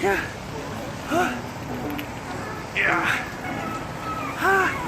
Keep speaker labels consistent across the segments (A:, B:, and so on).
A: Yeah. Huh. Yeah. Huh.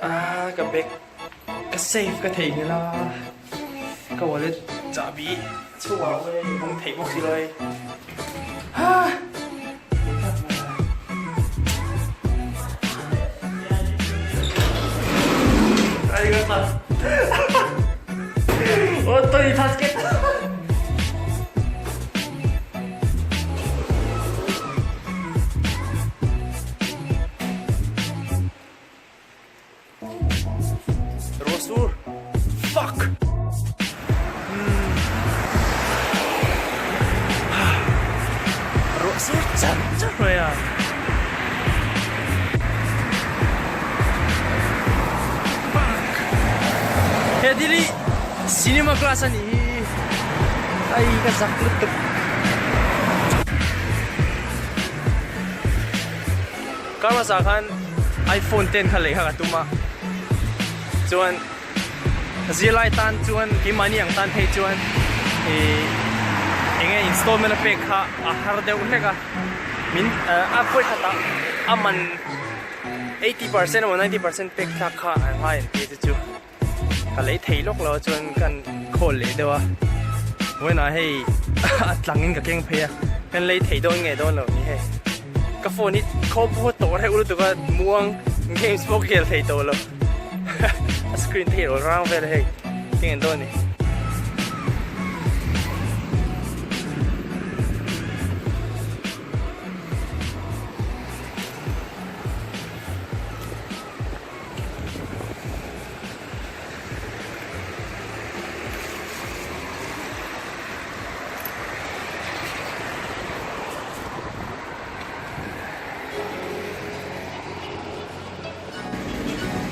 A: Ah, ka bag ka save ka theihnghilh a, ka wallet chahbi chhuah ah awm e, awm theih bawk si lo e. Ah! Ruahsur fuck Ruahsur chan chan mai a Fuck He thil hi cinema class a nih hi ai ka zak lutuk. Kar hmasa khan iPhone ten kha lei kha ka tum a, chuan zirlai tan chuan keimahni ang tan phei chuan ih eng nge installment a pek kha a har deuh hlek a, min a pawi khat ah a man 80% emaw 90% pek thlak kha a ngai an ti a chu chu. Ka lei thei lawk lo a chuan kan khawl leh deuh a vawiinah hei a tlangin ka keng phei a kan lei thei dawn nge dawn lo ni hei ka phone hi khaw pawh tawh reuh lutuk a muang games pawh ka khel thei tawh lo a screen te hi a rawn rang vel a hei keng en dawn ni.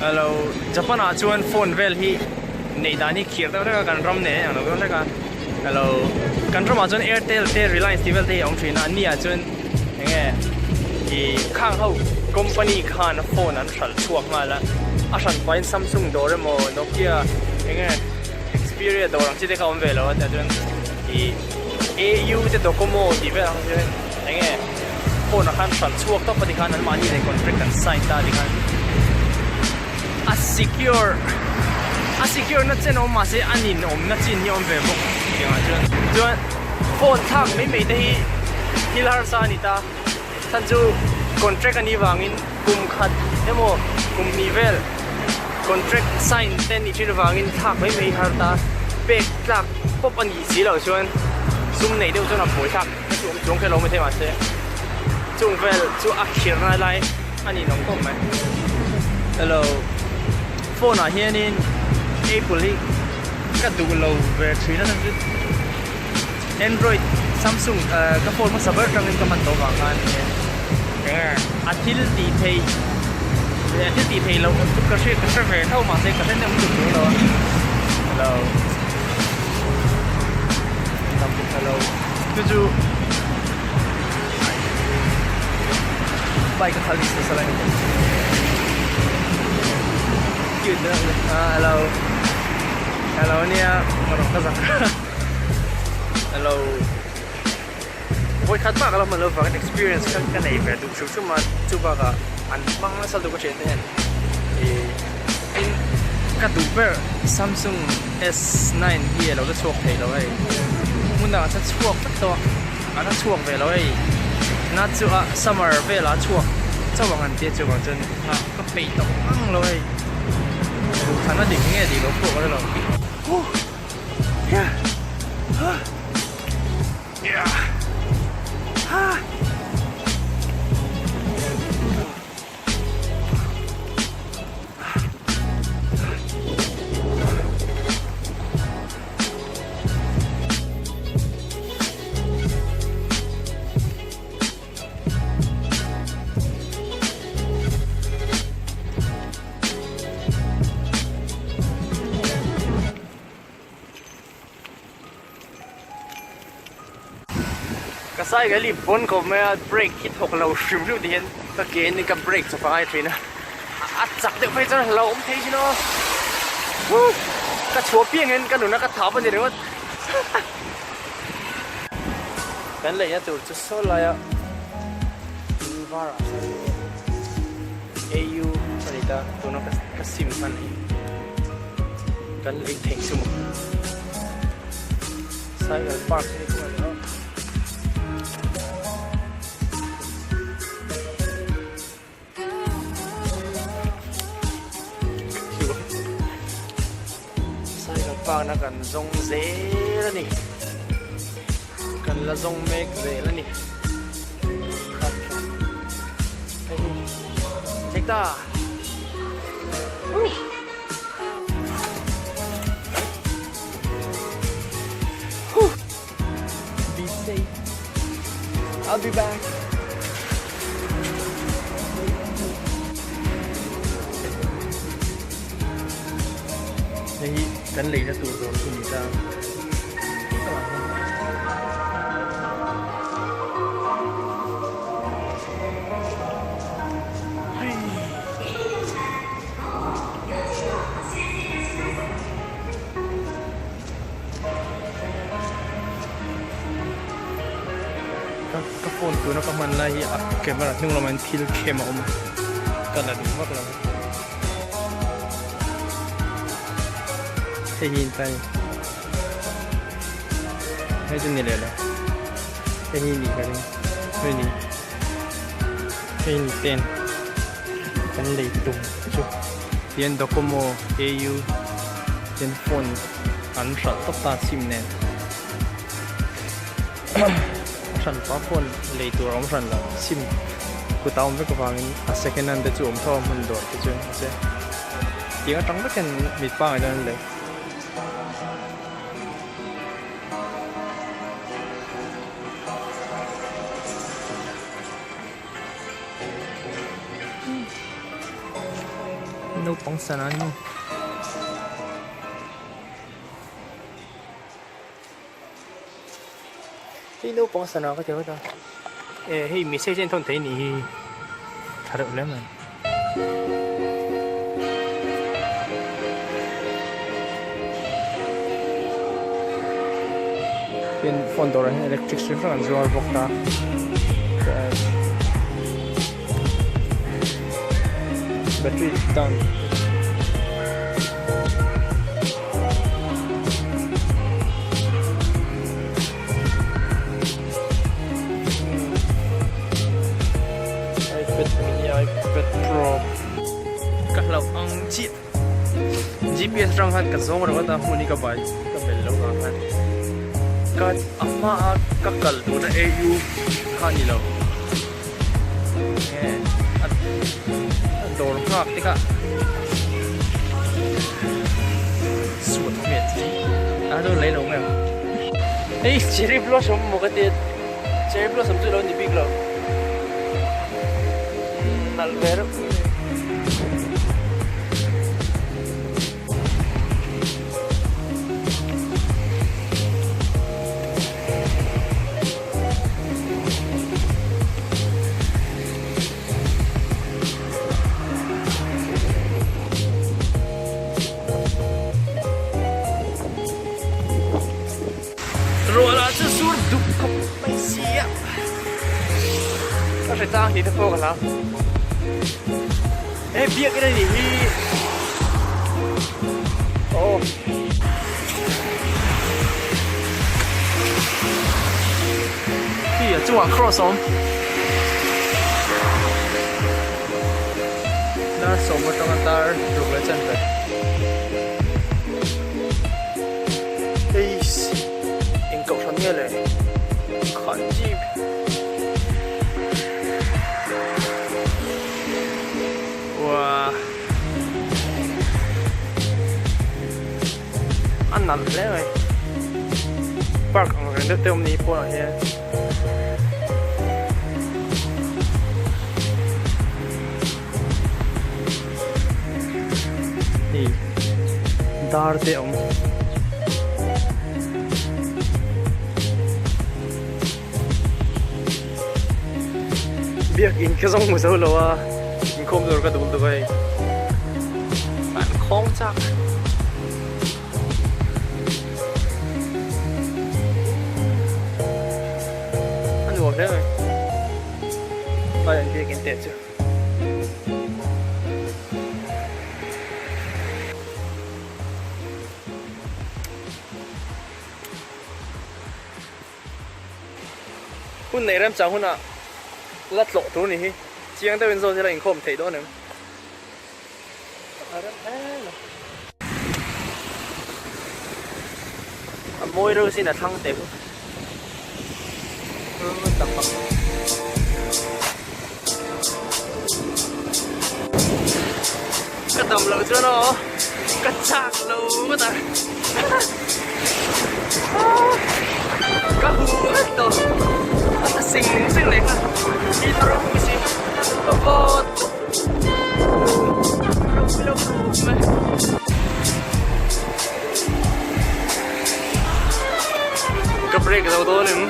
A: Hello Japan ah chuan phone vel hi neih dan hi khir deuh hlek a kan ram nen a inang lo deuh hlek a hello kan ramah chuan Airtel te Reliance tih vel te hi a awm thin a an ni ah chuan eng nge ih khang ho company khan phone an hralh chhuak nghal a a hran pahin Samsung dawr emaw Nokia eng nge Xperia dawr ang chi te kha awm ve lo a tah chuan ih AU te Docomo tih vel ang chuan eng nge phone ah khan hralh chhuak tawp a tikhan an mahni nen contract an sign ta tikhan a secure a secure na chen a awm mahse a nin awmna chin hi a awm ve bawk tiangah chuan chuan phone thlak mai mai te hi thil harsa a ni ta chhan chu contract a nih vangin kum khat emaw kum hnih vel contract sign te nih thin avangin thlak mai mai har ta pek tlak pawp a nih si loh chuan sum neih deuh chuan a buai thlak a chu awm chuang kher lo maithei mahse chung vel chu a khirna lai a ni nawm khawp mai hello phone ah hianin apple hi ka duh lo ve thin a chuan chu Android Samsung ka phone hmasa ber atangin ka hman tawh vang khan a thil tih theih a thil tih theih loh chu ka hre ka hre ve tho mahse ka hre nem tuk tur lo a hello hello chu chu bike a khalh ni se salai cute hello hello nia ka zak. Hello Vawikhat bak a lo hman loh vangin experience kha ka nei ve duh hrim hrim a chu bakah an hmang nasa lutuk a thian te hian ih tin ka duh ber Samsung S9 hi a lo la chhuak thei lo hei hmun dangah chuan chhuak vek tawh a a la chhuak ve lo hei na chu a summer velah a chhuak chauh ang an tia chuvang chuan nghah ka peih tawh ngang lo hei duhthlanna dik nge dik lo pawh ka hre lo. Ka cycle hi pawn khawp mai a, brake hi thawk lo hrim hrim ti hian ka ke in ka brake chawp a ngai thin a, a chak deuh phei chuan hlauhawm thei sin aw. Woo! Ka chhuah piang hian ka nuna ka thap a ni ringawt. Kan leihna tur chu saw laia in varah sawn AU a ni ta, tuna ka sim hman hi kan lei thei chu maw. Cycle park hi kawng a ni a. Cycle park na kan zawng zel a ni. Kan la zawng mek zel a ni. Hei hi check ta. Be safe. I'll be back. Hei hi kan leina tur dawn chu ni ta. Ka phone tuna ka hman lai hi a camera hnung lamah hian thil khem a awm a ka la duh vak lo hei hi intlai hei chu ni leh lo hei hi nih ka ring hei ni hei ni ten kan lei tum chu tihian docomo au Tin phone an hralh tawp ta sim nen a hran pa phone lei tur a awm hran lo sim kut a awm vek avangin a second hand te chu awm tho a hmun dawr te chuan mahse tiang atang vek hian mit pangai chuan an lei. Naupang sana an ni. Hei naupang sana ka ti ringawt a. E hei message a inthawn thei anih hi tha reuh hle mai. Tin phone dawrah hian electric hrim hrim an zuar bawk a battery down ipad mini ipad pro ka hlauh ang chiah GPS atang khan ka zawng ringawt a hmun hi ka bai ka bel lo vang khan ka a hma a ka kal tuna AU kha a ni lo nge a dawr nghak te kha suat hmel chi a chu lei lo mai ang hei cherry blossom maw ka tia cherry blossom chu lo ni bik lo nalh ve reuh. Ruah lah chu sur dup khawp mai si a ka hre tang tih te pawh ka hlau he biak in a nih hi aw. Khi a chungah cross a awm. Dar sawm atanga dar ruk leh chan vel. Eiss eng kohhran nge le khan jeep. Uaa a nalh hle mai park ang reng deuh te awm ni pawnah hian. Hei dar te a awm. Biakin ka zawng hmu zo lo a, inkhawm tur ka dul tuk a hei. An khawng chak. A nuam hle mai. Lai an biakin teh chu. Hun nei remchang hunah la tlawh tur ni hi chiang deuhin zawt ila inkhawm theih dawn em? A rem em a. A mawi reuh sin a thlang teh hu. Ka dam loh chuan aw ka chak lo ngawt a ka hu vek tawh a tla sing sing leh kha hi ta ropui si ka vawt ropui lo khawp mai. Ka break zo dawn em?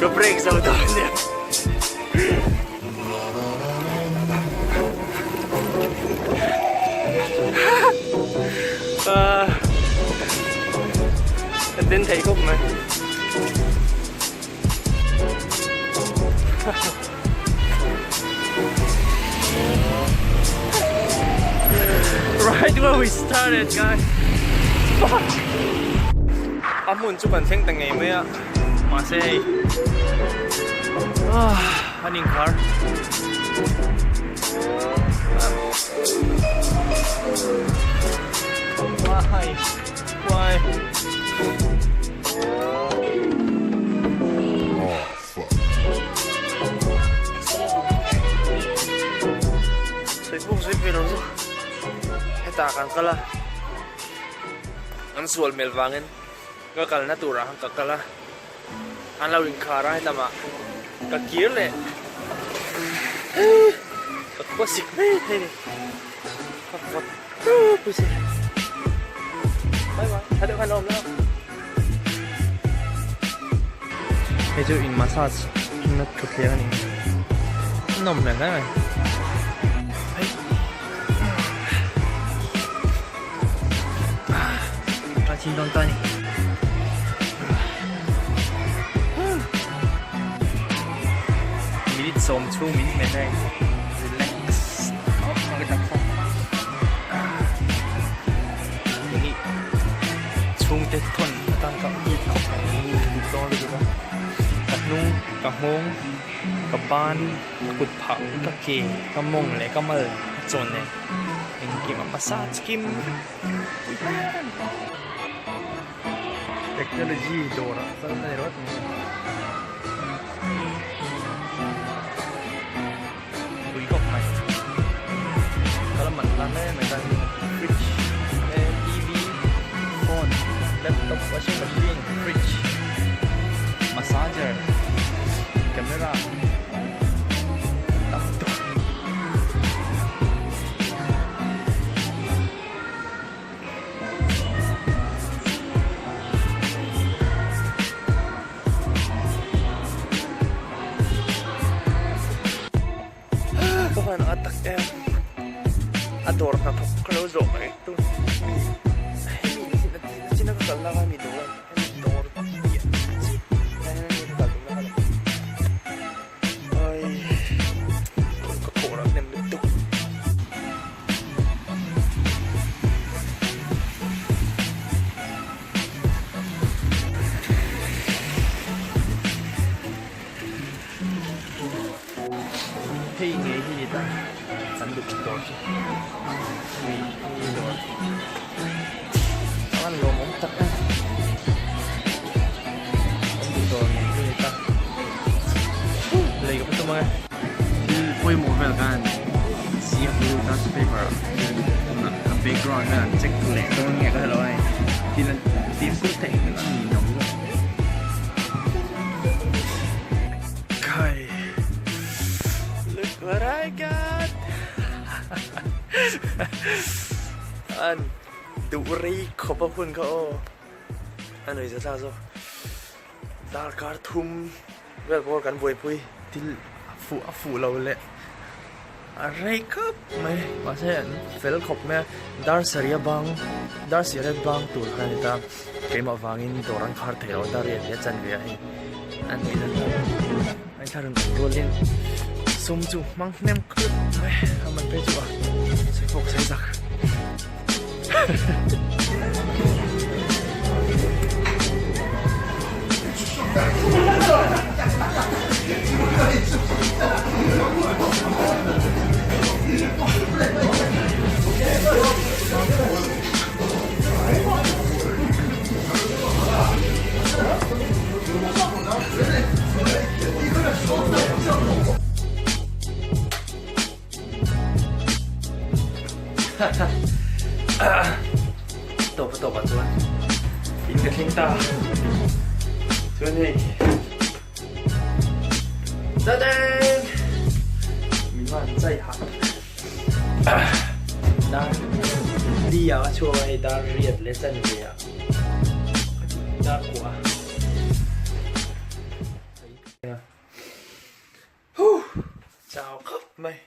A: Ka break zo dawn em? Ka den thei khawp mai. Right where we started guys. Fuck. A hmun chu kan thleng ta ngei mai a. Mahse hei. Ah, an inkhar. Why? Why? Sawi puk sawi pui lo chu hetah kan kal a, an sual hmel vangin ka kalna turah khan ka kal a, an lo inkhar a helamah ka kir leh ka khua sik mai thei a ni ka vawt pui si bye bye tha deuh khan a awm lo. Hei chu in massage na thutthleng a ni a nawm hmel hle mai hei a chin dawn ta a ni minute sawm chhung min hmet a relax khawp mai taksa. Hei chhungte thawn atan ka it khawp mai duh dawn lutuk a ka hnung ka nghawng ka ban ka kut phah ka ke ka mawng leh ka mal ka chawn nen engkim a massage kim pui em technology dawrah kal a ni rawt mai. Pui khawp mai ka la man tan hle mai tan fridge te tv phone laptop washing machine fridge massager camera tam tuk. Ka van a tak em a dawr hnathawk ka lo zawh mai tu mi hemi chin a ka kal lak a mi dawr hemi dawr piah chiah hemi ka kal tum lak a ai ka khawh rak hnem lutuk. Hei ngei hi ni ta kan duh dawr chu ui hi dawr a van lawmawm tak em kan duh dawr ngei hi ni ta lei ka va tum ang e thil pawimawh vel khan ziak lut a paper ah hian tunah a background vel an check leh dawn nge ka hre lo a hei thil an fimkhur theih hmel a ni lo zawk. Kai look what I got an duh rei khawp a hun kha aw a nuihza thlak zawk darkar thum vel bawr kan buaipui. Thil a fuh a fuh lo leh a rei khawp mai mahse an fel khawp mai a dar sarih a bang dar sarih a bang tur kha a ni ta keimah vangin dawr an khar thei lo a dar riat leh a chanve ah hei an hmuh dan a inthlahrun awm rualin sum chu hmang hnem khawp mai a man phei chu a sawi pawh ka sawi zak. Tawp a tawp ah chuan in ka thleng ta chuan hei tadang min van chai hah dar li ah a chhuak a hei dar riat leh chanve ah dar kuah a. Chau khawp mai.